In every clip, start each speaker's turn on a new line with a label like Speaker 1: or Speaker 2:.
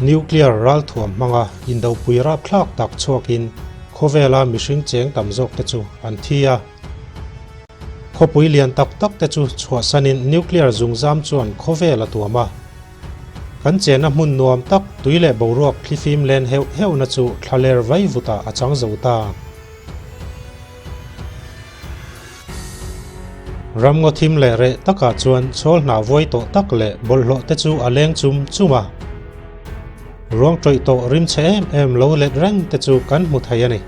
Speaker 1: Nuclear ralthuam hmanga indopui rapthlak tak chhuakin khawvela mihring cheng tam zawkte chu an thi a. Khawpui lian tak tak te chu chhuahsanin nuclear zungzam chuan khawvel a tuam a. Kan chenna hmun nuam tak tui leh boruak thlifim len heuh heuhna chu thlaler vaivutah a chang zo ta. Ramngaw thim leh reh takah chuan chhawl hnah vuai tawh tak leh bawlhhlawh te chu a leng chum chum a. Ruang tawih tawh rim chhe em em lo let reng te chu kan hmu thei a ni.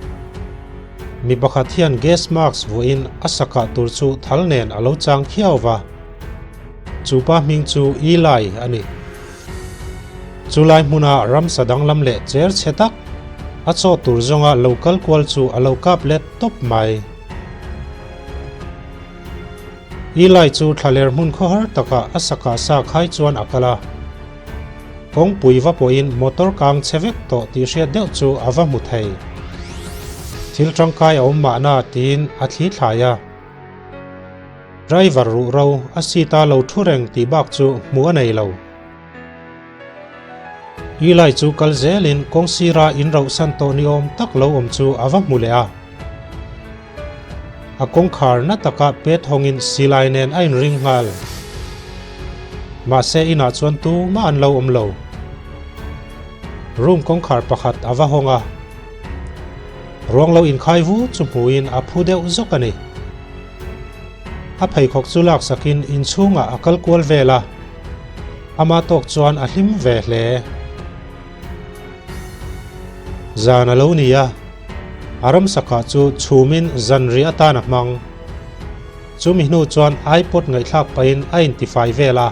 Speaker 1: Mi pakhat hian gas mask vuahin a sakah tur chu thal nen a lo chang khiau va. Chu pa hming chu Eli a ni. Chu lai hmuna ramsa danglam leh cher chhe tak, a chaw tur zawnga lo kal kual chu a lo kap let tawp mai. Eli chu thlaler hmun khawhar takah a sakah sa khai chuan a kal a. Kawngpui va pawhin motor kang chhe vek tawh tih hriat deuh chu a va hmu thei. Thil tangkai a awm mahna tiin a thli thlai a. Driver ruh ro a seat a lo thu reng tih bak chu hmuh a nei lo. Eli chu kal zelin kawng sira in rohsan tawh ni awm tak lo awm chu a va hmu leh a. A kawngkhar na taka pet hawngin silai nen a inring nghal. Mahse inah chuan tumah an lo awm lo. Room kawngkhar pakhat a va hawng a. Ruang lo inkhai vu chu hmuhin a phu deuh zawk a ni. A pheikhawk chu laksakin inchhungah a kal kual vel a, ama tawk chuan a hlim ve hle. Zan a lo ni a, a ramsakah chu chhumin zanriah atan a hmang. Chumi hnu chuan iPod ngaihthlak pahin a intifai vel a.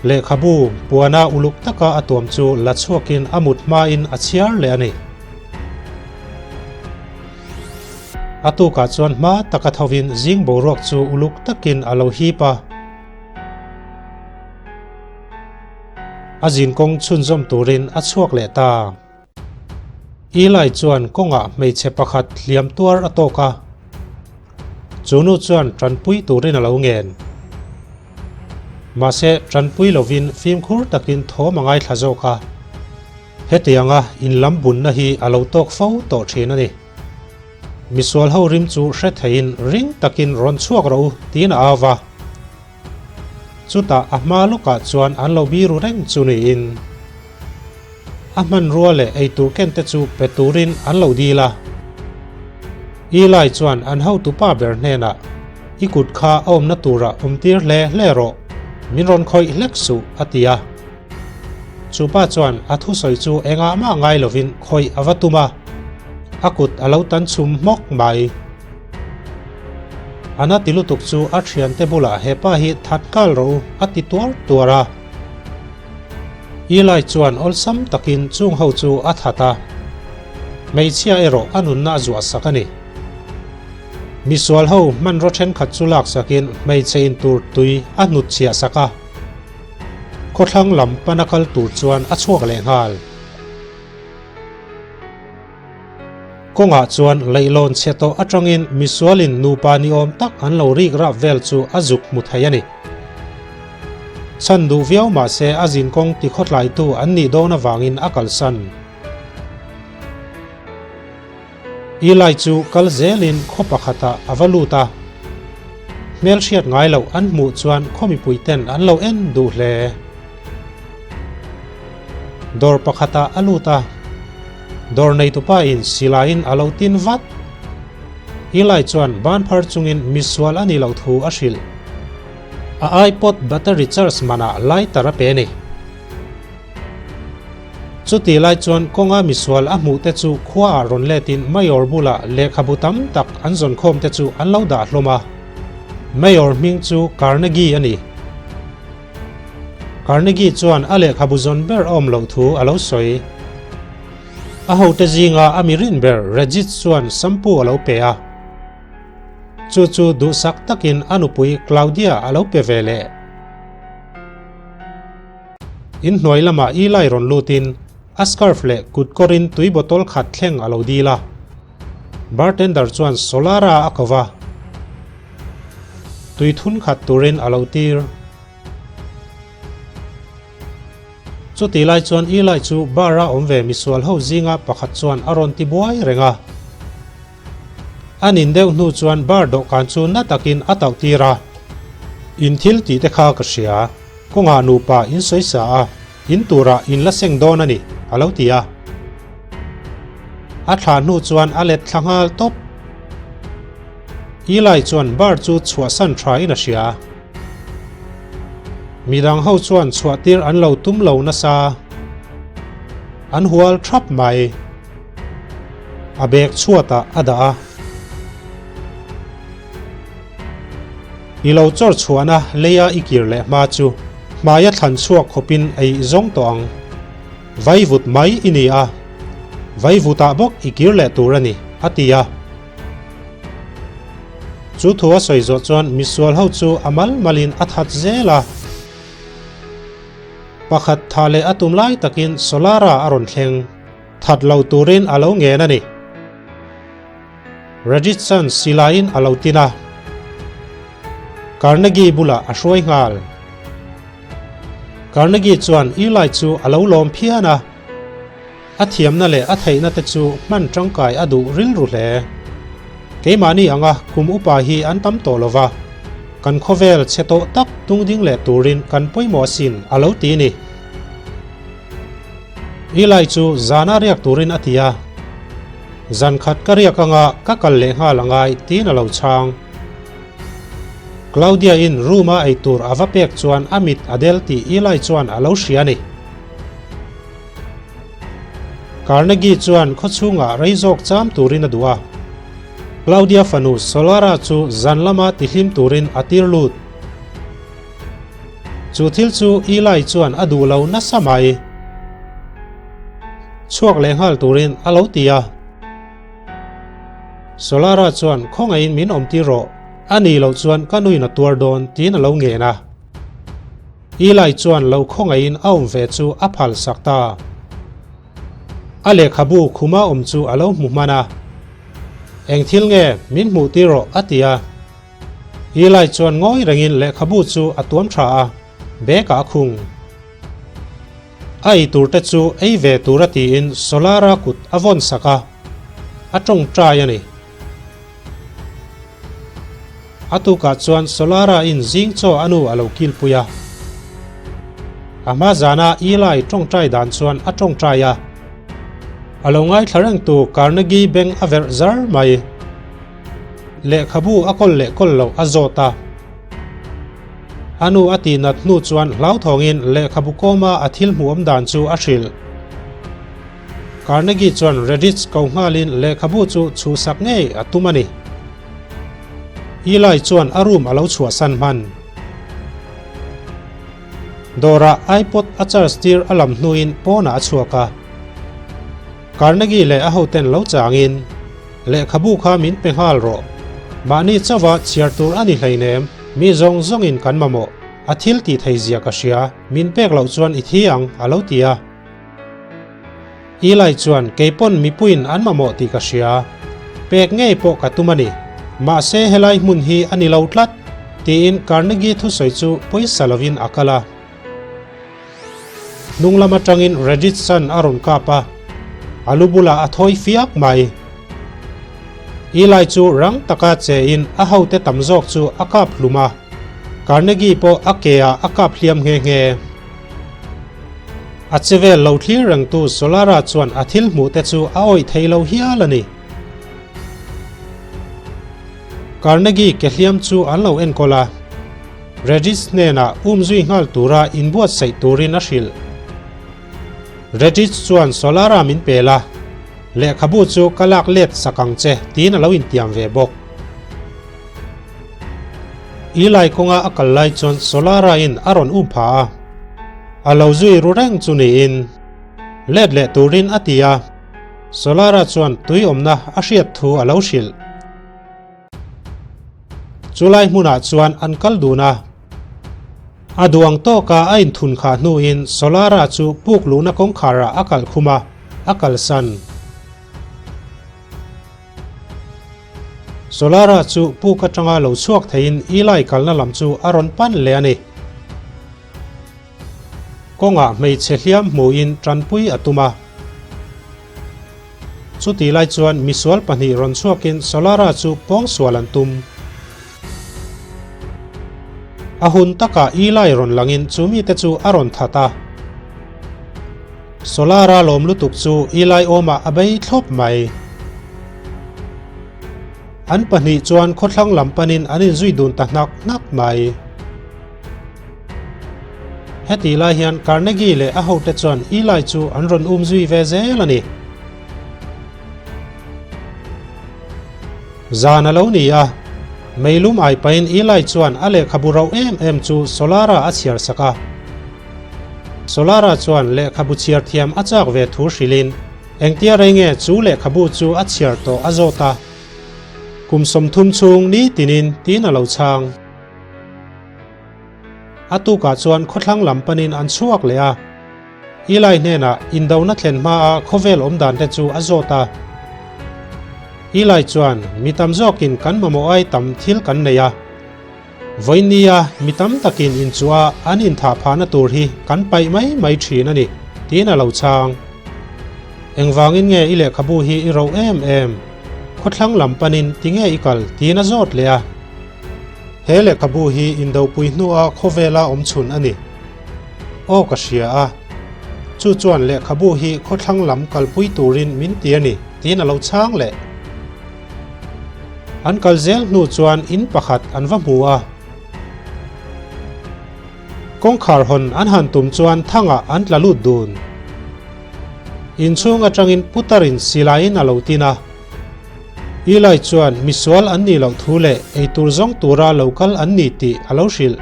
Speaker 1: Lehkhabu puana uluk taka a tuam chu la chhuakin a mut hmain a chhiar leh a ni. A tukah chuan hma taka thovin zing boruak chu uluk takin a lo hip a. A zinkawng chhunzawm turin a chhuak leh ta. Eli chuan kawngah hmeichhe pakhat hliam tuar a tawk a. Chu nu chuan tanpui turin a lo ngen. Mahse, tanpui lovin fimkhur takin thawm a ngaithla zawk a. Hetianga inlam bunna hi a lo tawk fo tawh thin a ni. Misual ho rim chu hre theiin ring takin rawn chhuak rawh u tiin a au va. Chutah a hma lawkah chuan an lo biru reng chu niin a hmanrua leh eitur ken te chu pe turin an lo dil a. Eli chuan an hotupa ber hnenah, I kut kha a awmna turah awmtir hle hle rawh, min rawn khawih hlek suh, a ti a. Chu pa chuan a thusawi chu engah mah ngai lovin khawih a va tum a, a kut a lo tan chhum hmawk mai. A na ti lutuk chu a thiante bulah he pa hi that nghal rawh u a ti tuar tuar a. Eli chuan awlsam takin chung ho chu a that a, hmeichhia erawh a nunna a zuah sak a ni. Misual ho hmanraw thenkhat chu laksakin hmeichhe intur tui a hnutchhiah sak a. Khawthlang lam pana kal tur chuan a chhuak leh nghal. Kawngah chuan leihlawn chhe tawh atangin misualin nupa ni awm tak an lo rik rap vel chu a zuk hmu thei a ni. Chhan duh viau mah se a zinkawng tikhawtlaitu an nih dawn avangin a kalsan. Eli chu kal zelin khaw pakhatah a va lut a, hmelhriat ngai loh an hmuh chuan khaw mipuiten an lo en duh hle. Dawr pakhatah a lut a, dawr neitupa in silaiin a lo tin vat. Eli chuan ban phar chungin misual a nih loh thu a hrilh. A iPod battery charge manah lighter a pe a ni. Chuti lai chuan kawnga misual a hmuh te chu khuaah rawn letin Mayor bulah lehkhabu tam tak an zawnkhawm te chu an lo dah hlawm a. Mayor hming chu Carnegie a ni. Carnegie chuan a lehkhabu zawn ber a awm loh thu a lo sawi. A hote zinga a mi rin ber Regis chuan sampu a lo pe a. Chu chu duhsak takin a nupui Claudia a lo pe ve leh. Inhnuai lamah Eli rawn lutin a scarf leh kutkawrin tui bottle khat thleng a lo dil a. Bartender chuan Solara a ko va, tui thun khat turin a lo tir. Chutih lai chuan Eli chu bar-a awm ve misual ho zinga pakhat chuan a rawn ti buai reng a. A nin deuh hnu chuan bar dawhkan chu na takin a tauh tir a. In thil tih te kha ka hria, kawngah nupa in sawi sa a, in turah in la seng dawn a ni, a lo ti a. A thlah hnu chuan a let thla nghal tawp. Eli chuan bar chu chhuahsan tha in a hria. Midang ho chuan chhuah tir an lo tum lo nasa. An hual thap mai. A bag chhuatah a dah a. I lo chawr chhuahna leia i kir leh hma chu hmaia thlan chhuak khawpin ei zawng tawh ang. Vaivut mai i ni a, vaivutah bawk i kir leh tur a ni, a ti a. Chu thu a sawi zawh chuan misual ho chu a mal malin a that zel a. Pakhat tha leh a tum lai takin Solara a rawn thleng. That lo turin a lo ngen a ni. Rajitsan silaiin a lo tin a. Carnegie bulah a hruai nghal. Carnegie chuan Eli chu a lo lawm phian a. A thiamna leh a theihna te chu hman tangkai a duh rilru hle. Keimahni anga kum upa hi an tam tawh lo va, kan khawvel chhe tawh tak tungding leh turin kan pawimawh asin a lo ti ni. Eli chu zana riak turin a ti a, Zan khat ka riak anga ka kal leh nghal angai tiin a lo chhang. Claudia-in room-a eitur a va pek chuan a mit a del tih Eli chuan a lo hria a ni. Carnegie chuan khawchhungah rei zawk cham turin a duh a. Claudia fanu Solara chu zan lama tihlim turin a tir lut. Chu thil chu Eli chuan a duh lo nasa mai. Chhuak leh nghal turin a lo ti a. Solara chuan khawngaihin min awm tir rawh, a nih loh chuan ka nuin a tuar dawn tiin a lo ngen a. Eli chuan lo khawngaihin a awm ve chu a phal sak ta. A lehkhabu khuma awm chu a lo hmu hman a. Eng thil nge min hmuh tir rawh a ti a. Eli chuan ngawi rengin lehkhabu chu a tuam tha a, bag ah a khung. A ei tur te chu ei ve tur a tiin Solara kut a vawn sak a, a tawngtai a ni. A tukah chuan Solara in zing chaw a nu a lo kilpui a. A hma zana Eli tawngtai dan chuan a tawngtai a. A lo ngaithla rengtu Carnegie beng a verh zar mai. Lehkhabu a kawl leh kawl loh a zawt a. A nu a tih nat hnu chuan hlauthawngin lehkhabu kawma a thil hmuhawm dan chu a hrilh. Carnegie chuan Redditch ko nghalin lehkhabu chu chhuhsak ngei a tum a ni. Eli chuan a room a lo chhuahsan hman. Dawrah iPod a charge tir a lam hnuin pawnah a chhuak a. Carnegie leh a hoten lo changin, Lehkhabu kha min pe nghal rawh. Mahni chauha chhiar tur a ni hleinem, mi zawng zawngin kan mamawh. A thil tih thei zia ka hria, min pek loh chuan i thi ang, a lo ti a. Eli chuan, Kei pawn mipuiin an mamawh tih ka hria. Pek ngei pawh ka tum a ni. Mahse helai hmun hi a ni lo tlat, tiin Carnegie thusawi chu pawisa lovin a kal a. Hnung lam atangin Rajit-san a rawn kap a, a lu bulah a thawi fiak mai. Eli chu rang taka chein a hote tam zawk chu a kap hlum a, Carnegie pawh a ke ah a kap hliam nghe nghe. A che vel lo thlir rengtu Solara chuan a thil hmuh te chu a awih thei lo hial a ni. Carnegie ke hliam chu an lo enkawl a. Regis hnenah um zui nghal tura inbuatsaih turin a hrilh. Regis chuan Solara min pel a, lehkhabu chu ka lak let sak ang che tiin a lo intiam ve bawk. Eli kawnga a kal lai chuan Solara in a rawn um pha a, a lo zui ru reng chu niin let leh turin a ti a, Solara chuan tui awmna a hriat thu a lo hrilh. Chulai hmunah chuan an kal dun a. A duang tawka a inthun khah hnuin Solara chu puk luhna kawngkharah a kalh khum a, a kalsan. Solara chu puk atanga lo chhuak theiin Eli kalna lam chu a rawn pan leh a ni. Kawngah hmeichhe hliam hmuhin tanpui a tum a. Chutih lai chuan misual pahnih rawn chhuakin Solara chu pawngsual an tum. A hun takah Eli rawn langin chu mite chu a rawn that a. Solara lawm lutuk chu Eli awmah a bei thlawp mai. An pahnih chuan khawthlang lam panin an inzui dun ta hnak hnak mai. Hetih lai hian Carnegie leh a hote chuan Eli chu an rawn um zui ve zel a ni. Zan a lo ni a, meilum ai pahin Eli chuan a lehkhabu rauh em em chu Solara a chhiar sak a. Solara chuan lehkhabu chhiar thiam a chak ve thu hrilhin engtia rei nge chu lehkhabu chu a chhiar tawh a zawt a. Kum 30 chhung ni tinin tiin a lo chhang. A tukah chuan khawthlang lam panin an chhuak leh a. Eli hnenah indona thlen hmaa khawvel awm dan te chu a zawt a. Eli chuan, Mi tam zawkin kan mamawh ai tam thil kan nei a. Vawinia mi tam takin inchuah a an inthah phahna tur hi kan paih mai mai thin a ni, tiin a lo chhang. Engvangin nge i lehkhabu hi i roh em em? Khawthlang lam panin tinge i kal? tiin a zawt leh a. He lehkhabu hi indopui hnua khawvela awm chhun a ni. Aw ka hria a, chu chuan lehkhabu hi khawthlang lam kalpui turin min ti a ni, tiin a lo chhang leh. An kal zel hnu chuan in pakhat an va hmu a. Kawngkhar hawn an han tum chuan thangah an tla lut dun. Inchhung atangin putarin silaiin a lo tin a. Eli chuan misual an nih loh thu leh eitur zawng tura lo kal an ni tih a lo hrilh.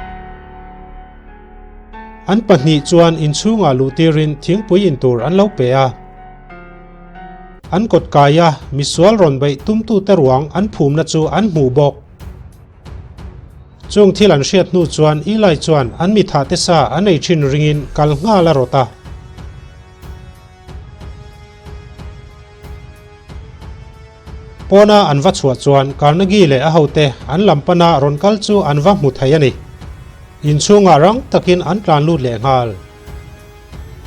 Speaker 1: An pahnih chuan inchhungah luh tirin thingpui in tur an lo pe a. An kawt kai a, misual rawn beih tumtute ruang an phumna chu an hmuh bawk. Chung thil an hriat hnu chuan Eli chuan an mithahte sa an ei thin ringin kal nghal a rawt a. Pawna an va chhuah chuan Carnegie leh a hote an lam pana rawn kal chu an va hmu thei a ni. Inchhungah rang takin an tlan lut leh nghal.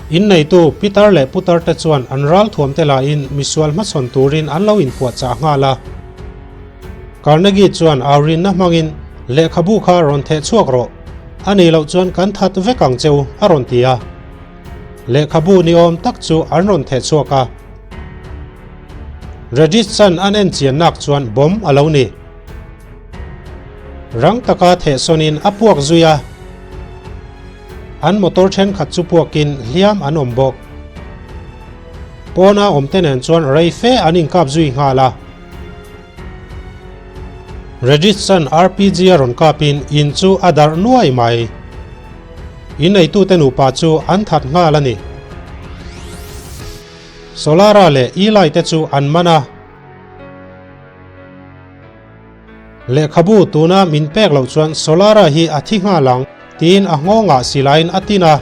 Speaker 1: Inneitu Peter leh Putar te chuan an ralthuam te lahin misual hmachhawn turin an lo inpuahchah nghal a. Carnegie chuan aurinna hmangin, Lehkhabu kha rawn theh chhuak rawh, a nih loh chuan kan that vek ang che u, a rawn ti a. Lehkhabu ni awm tak chu an rawn theh chhuak a. Regis chan an en chian nak chuan bomb a lo ni. Rang taka theh sawnin a puak zui a. An motor thenkhat chu puakin hliam an awm bawk. Pawna awmte nen chuan rei fe an inkap zui nghal a. Regis chan RPG a rawn kapin in chu a darh nuai mai. In neitute nupa chu an that nghal a ni. Solara leh Eli te chu an man a. Lehkhabu tuna min pek loh chuan Solara hi a thi nghal ang, tiin a nghawngah silaiin a tin a.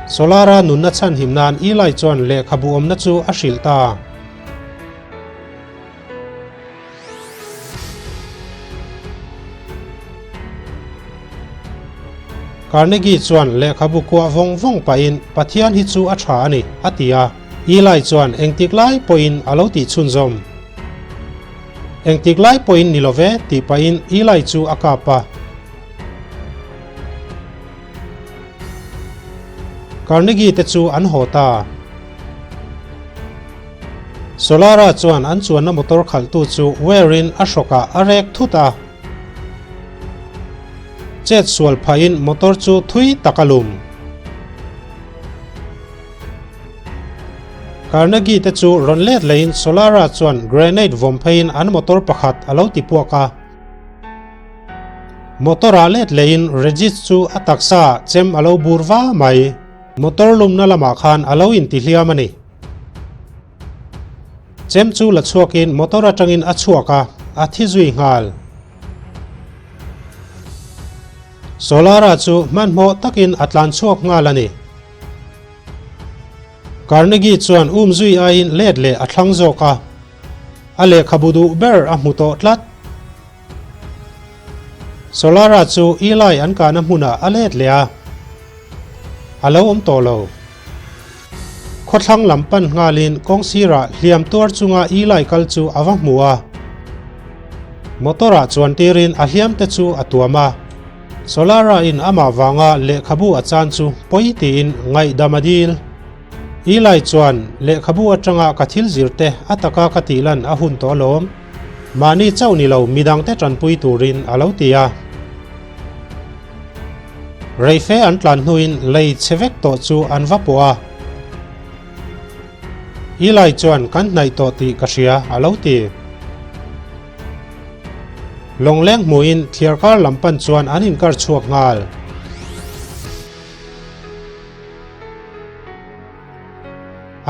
Speaker 1: Solara nunna chhanhim nan Eli chuan lehkhabu awmna chu a hrilh ta. Carnegie chuan lehkhabu kuah vawng vawng pahin Pathian hi chu a tha a ni, a ti a. Eli chuan engtik lai pawhin a lo tih chhunzawm. Engtik lai pawhin ni lo ve, tih pahin Eli chu a kap a. Carnegie te chu an haw ta. Solara chuan an chuanna motor khalhtu chu Ware-in a hrawkah a rek thut a. Chet sual phahin motor chu thui tak a lum. Carnegie te chu rawn let lehin Solara chuan grenade vawm pheiin an motor pakhat a lo ti puak a. Motor-ah let lehin Regis chu a taksaah chem a lo bur va mai. Motor lumna lamah khan a lo intihliam a ni. Chem chu la chhuakin motor atangin a chhuak a, a thi zui nghal. Solara chu hmanhmawh takin a tlan chhuak nghal a ni. Carnegie chuan um zui aiin let leh a thlang zawk a, a lehkhabu duh ber a hmu tawh tlat. Solara chu Eli an kahna hmunah a let leh a. A lo awm tawh lo. Khawthlang lam pan nghalin kawng sirah hliam tuar chunga Eli kal chu a va hmu a. Motor ah chuan tirin a hliam te chu a tuam a. Solara in amah vanga lehkhabu a chan chu pawi tiin ngaihdam a dil. Eli chuan lehkhabu atanga ka thil zir te a taka ka tih lan a hun tawh alawm. Mahni chauh ni lo midang te tanpui turin a lo ti a. Reife an tlan hnuin lei chhe vek tawh chu an va pawh a. Eli chuan kan hnaih tawh tih ka hria a lo ti. Lawngleng hmuhin thliarkar lam pan chuan an inkar chhuak nghal.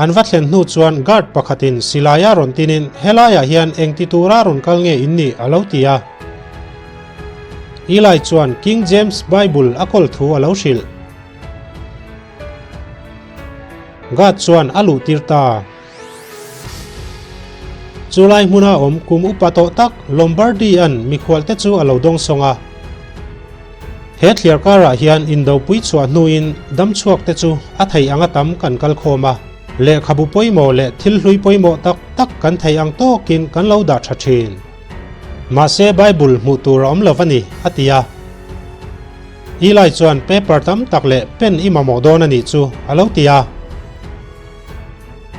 Speaker 1: An va thlen hnu chuan guard pakhatin silaia rawn tinin helaiah hian engti tura rawn kal nge in nih a lo ti a. Eli chuan King James Bible a kawl thu a lo hrilh. Guard chuan a luh tir ta. Chulai hmuna awm kum upa tawh tak Lombardy-a'n mikhualte chu a lo dawngsawng a. He thliar karah hian indopui chhuah hnuin damchhuakte chu a thei anga tam kan kal khawm a, lehkhabu pawimawh leh thil hlui pawimawh tak tak kan thei ang tawkin kan lo dah tha thin. Mahse Bible hmuh tur a awm lo va ni, a ti a. Eli chuan paper tam tak leh pen i mamawh dawn a nih chu, a lo ti a.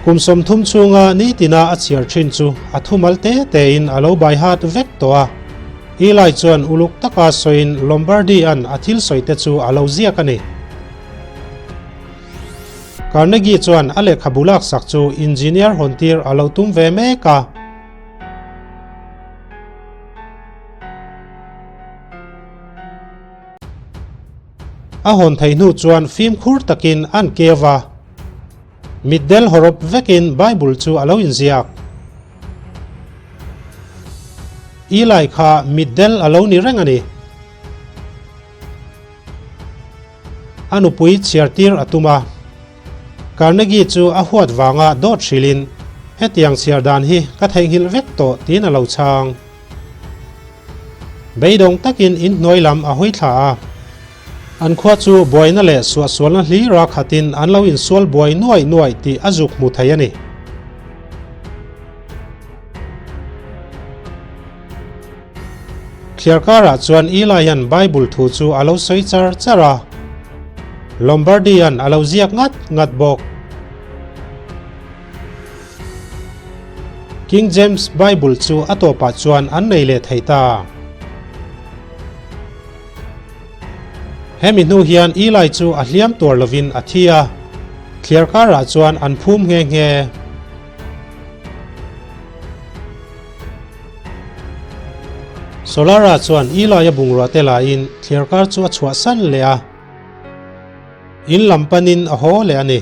Speaker 1: Kum 30 chhunga nitina a chhiar thin chu a thumal te tein a lo bai hat vek tawh a. Eli chuan uluk taka sawiin Lombardy-a'n a thil sawi te chu a lo ziak a ni. Carnegie chuan a lehkhabu laksak chu engineer hawntir a lo tum ve mek a. A hawn theih hnu chuan fimkhur takin an keu a. Mitdel hawrawp vekin Bible chu a lo inziak. Eli kha mitdel a lo ni reng a ni. A nupui chhiartir a tum a. Carnegie chu a huat vanga dawt hrilhin, Hetiang chhiar dan hi ka theihnghilh vek tawh tiin a lo chhang. Beidawng takin inhnuai lam a hawi thla a. An khua chu buaina leh suahsualna hlira khatin an lo insual buai nuaih nuaih tih a zuk hmu thei a ni. Thliar karah chuan Eli-a'n Bible thu chu a lo sawi char char a. Lombardy-a'n a lo ziak ngat ngat bawk. King James Bible chu a tawpah chuan an nei leh thei ta. Hemi hnu hian Eli chu a hliam tuar lovin a thi a, thliar karah chuan an phum nghe nghe. Solara chuan Eli-a bungrua te lain thliar kar chu a chhuahsan leh a, in lam panin a haw leh a ni.